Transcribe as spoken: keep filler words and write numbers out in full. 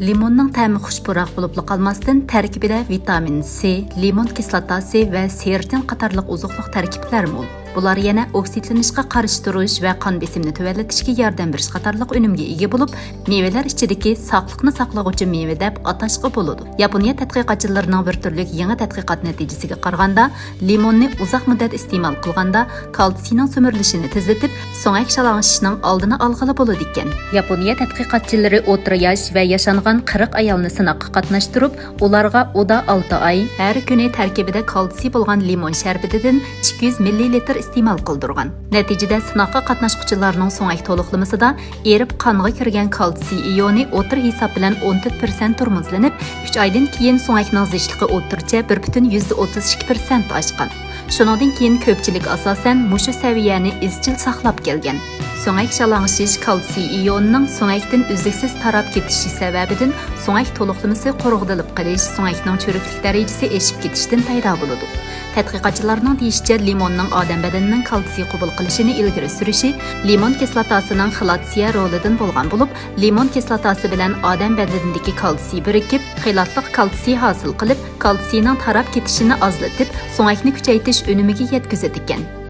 لىموننىڭ تەمى خۇش پۇراق بولۇپلا قالماستىن، تەركىبىدە ۋىتامىن سى، لىمون كىسلاتاسى ۋە سېرىتىن قاتارلىق ئوزۇقلۇق تەركىبلەر مول. بۇلار يەنە ئوكسىدلىنىشقا قارشى تۇرۇش ۋە قان بېسىمنى تۆۋەنلىتىشكە ياردەم بېرىش قاتارلىق ئۈنۈمگە ئىگە بولۇپ، مېۋىلەر ئىچىدىكى ساقلىقنى ساقلىغۇچى مېۋە دەپ ئاتاشقا بولىدۇ. ياپونىيە تەتقىقاتچىلىرىنىڭ بىر تۈرلۈك يېڭى تەتقىقات نەتىجىسىگە قارىغاندا، لىموننى ئۇزاق مۇددەت ئىستېمال قىلغاندا، كالتسىينىڭ سۈمۈرۈلۈشىنى تېزلىتىپ، سۆڭەك شالاڭلىشىشنىڭ ئالدىنى ئالغىلى بولىدىكەن. ياپونىيە تەتقىقاتچىلىرى ئوتتۇرا ياش ۋە ياشانغان قىرىق ئايالنى سىناققا قاتناشتۇرۇپ، ئۇلارغا ئۇدا ئالتە ئاي، ھەر كۈنى تەركىبىدە كالتسىي بولغان لىمون شەربىتىدىن ئىككى يۈز مىللىلىتىر ئىستېمال قىلدۇرغان. نەتىجىدە، سىناققا قاتناشقۇچىلارنىڭ سۆڭەك تولۇقلىمىسىدا ئېرىپ قانغا كىرگەن كالتسىي ئىيونى ئوتتۇرا ھېساب بىلەن ئون تۆت پىرسەنت تورمۇزلىنىپ، ئۈچ ئايدىن كېيىن سۆڭەكنىڭ زىچلىقى ئوتتۇرىچە بىر پۈتۈن يۈزدە ئوتتۇز ئىككى پىرسەنت ئاشقان. شۇنىڭدىن كېيىن كۆپچىلىك ئاساسەن مۇشۇ سەۋىيەنى ئىزچىل ساقلاپ كەلگەن. سۆڭەك شالاڭلىشىش كالتسىي ئىيونىنىڭ سۆڭەكتىن ئۈزلۈكسىز تاراپ كېتىشى سەۋەبىدىن سۆڭەك تولۇقلىمىسى قۇرغىدىلىپ قېلىش، سۆڭەكنىڭ چۈرۈكلۈك دەرىجىسى ئېشىپ كېتىشتىن پەيدا بولىدۇ. تەتقىقاتچىلارنىڭ دېيىشىچە، لىموننىڭ ئادەم بەدىنىنىڭ كالتسىي قوبۇل قىلىشىنى ئىلگىرى سۈرۈشى لىمون كىسلاتاسىنىڭ خىلاتسىيە رولىدىن بولغان بولۇپ، لىمون كىسلاتاسى بىلەن ئادەم بەدىنىدىكى كالتسىي بىرىكىپ، خىلاتلىق كالتسىي ھاسىل قىلىپ، كالتسىينىڭ تاراپ كېتىشىنى ئازلىتىپ، سۆڭەكنى كۈچەيتىش ئۈنۈمىگە يەتكۈزىدىكەن.